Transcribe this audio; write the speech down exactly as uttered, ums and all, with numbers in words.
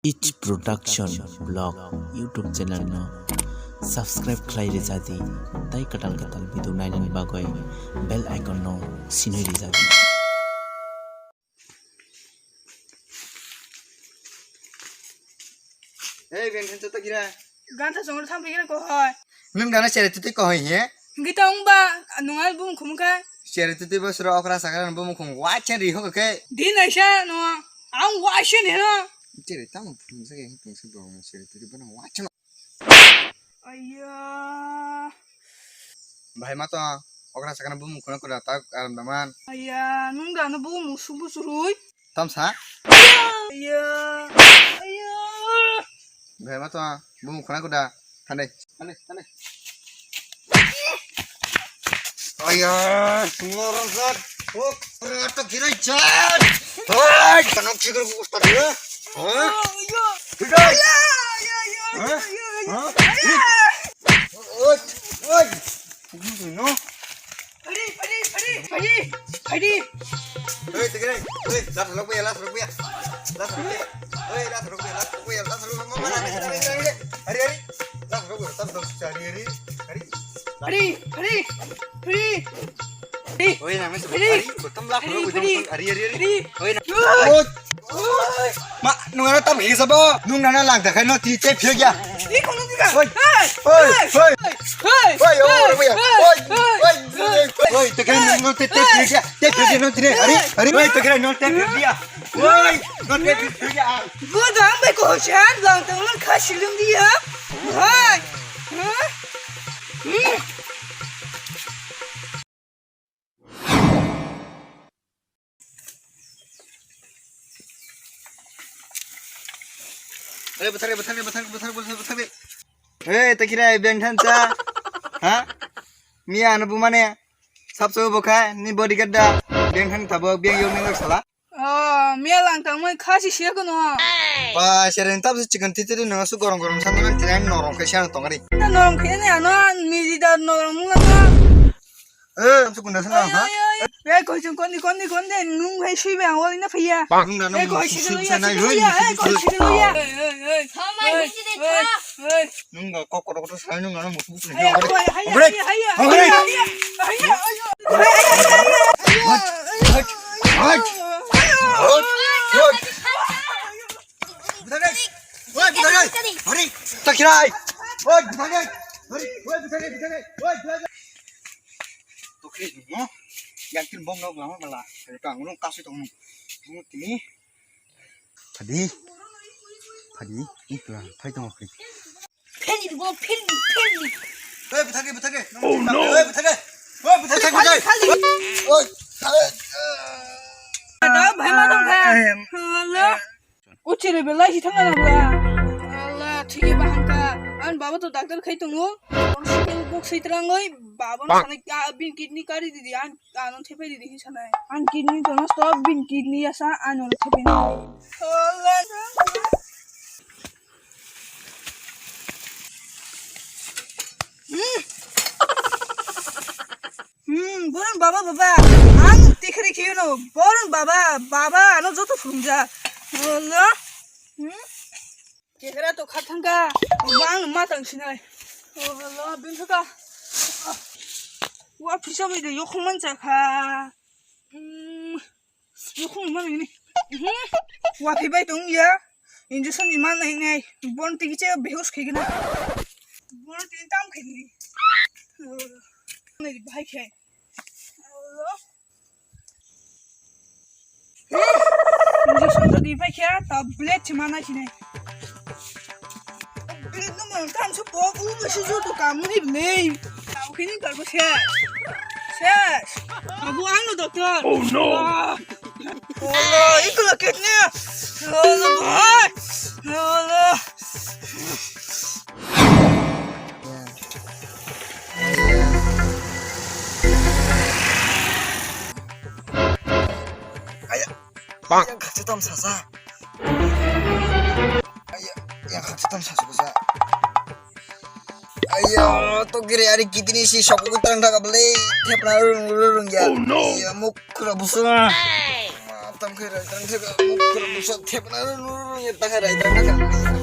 It Production Vlog YouTube channel no subscribe khlai rijadi, tai kwtal kwtal video nainani bagwi bell icon no sinui rijadi. Hey, ben khan chata gira. Ganta songro tham pigina ko hoi. Nung dana chere tuti ko hoi he? Gita ung ba, nungal bum khum kai. Chere tuti bosro okra sakra bum khum wa chen ri ho ke. Din aisa no, ang wa chen he no. Chere tam phung se ke phung se bo chere tuti bana wa chen. Ayya. Bhai ma to okra sakra bum khuna kura ta aram daman. Ayya, nung dana bum musu busu rui. Tamsa? Ayya. Ayya. Bhai ma to bum khuna kuda. Thane, thane, thane. Ayya, ngorok jat. Oh, rata girai jat. Hai, kanok chikar ko ustad ya. Ha? Ayya. Girai. Ayya, ayya, ayya, Ha? ayya, ayya, Ha? ayya. Oi, oi. No. Phaidi, phaidi, phaidi, phaidi, phaidi. Oi, tegre, oi, las rok ya, las rok ya. Las rok ya. Oi, las rok ya, las rok ya, las rok ya. Mama, mama, mama, mama. Hari, hari. Las rok ya, las rok ya, hari, hari. Hari. Phaidi, phaidi, phaidi. Oi, nang, Phaidi. Hari, betam las rok ya, Phaidi, hari, hari, hari. Phaidi. Oi, nang. Oi. Oi. Ma, nung ano tam hisa ba? Nung nana lang dakhai no ti te phir ya. Ni kono diga. Oi. Hey. Oi, Hey. oi. Hey. Oi, oi, oi, oi. Hey. Oi, Hey. oi, oi. Oi, te khe Hey. Nung te te phir ya. Te phir ya no tine. Ari, ari. Oi, te khe nung te phir ya. Oi, nung te phir ya. Go dang be ko chan lang tang lang kha silim dia. Hai. Huh? Hmm. Eh, bwthar de, bwthar de, bwthar de, bwthar de, bwthar de, bwthar de. Eh, ta kira beng than cha. Ha? Miya ano bumane. Sab so bokha ni bodyguard da. Beng than tabo beng yo ni sala. Oh, miya lang tang mai khasi siya kono. Ba, seren tab se chicken titiri no su gorong gorong san tang tira norong khe siya tong ari. Na norong khe ne ano miji da norong mula na. Eh, su kunda sana ha. Ai, ai, ai. Eh, koi chung konni, konni, konni, nung hai sui bang wali na phaya. Nung na Eh, nung koi su sui su nai. Ai, koi chung ya. Ai, ai, ai. Thamai hisi de tha. Ai. Nung ga kok kok kok sai nung na musu musu. Ai, ai, ai, ai, ai, ai. Ai, ai, ai, ai. Ai. Ai. Ai. Ai. Bwthar de! Oi, bwthar de! Hari! Takirai! Oi, bwthar de! Hari! Oi, bwthar de, bwthar de! Oi, bwthar de! Tokri mo. Yang tin bom nok lama bala. Ayo kang nung kasih tong. Nung tini. Phadi. Phadi. Itu lah. Phai tong phadi. Pheni bo, pheni, pheni. Oi, bwthar de, bwthar de! Oh, no! Oi, bwthar de! Oi, bwthar de, bwthar de! Oi! Ada bhai ma dong kha. Hala. O chere belai si thangna nang ba. Allah, thik ba hangka. An baba to doctor khai tongo. Hospital bok sai trangoi, baba no sanai ka bin kidney kari didi, an ano thepai didi hin sanai. An kidney to nosto, bin kidney asa ano thepai na. Allah. Hmm. Hmm, boron baba, baba. Ang tikri khiyano. Boron baba, baba ano joto phunja. Allah. Hmm? Kekra to khathangka. Bang matang sinai. Allah, bin thaka. Wa phisa bai de yokhong man chakha. Hmm. Nukhung ma nini. Wa phi bai tong ya. Injection di man nai nai. Bon tigi che behos khai gina. Bon tigi tam khai ni. Nai bahai khai. Injection to di pai kya tablet che mana chine. Tablet no man kam su po u ba su su to kam ni le. Kam khini kar bo se. Se. Abu ano doctor. Oh no. Ah. Oh no, ikla kidney. Oh no, boy. Oh no. Aya. Bang. Yang khachi tam sasa. Aya, yang khachi tam sasa kusa. Aya, to gire ari kidney si sok ko tang daga bele. Thepna rung rung ya. Oh no. Aya, muk kura busung. Tamo khe raitrang theka, muk khoro busa thepna nung ya ta khe raitrang theka.